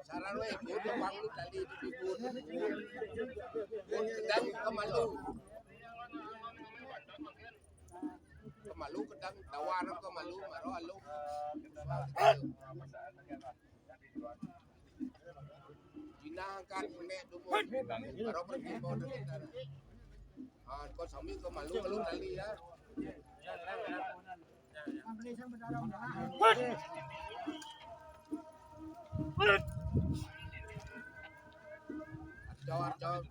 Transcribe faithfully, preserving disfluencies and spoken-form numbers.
Saran weh, ikut bang lu tadi itu ikut. Ikut dan kemalu. Kemalu kedang tawar kemalu maro alu. Dina angkat mek dumun. Maro pergi mau dari sana. Ah, kau sambil kemalu alu tadi ya. Jawab, jawab.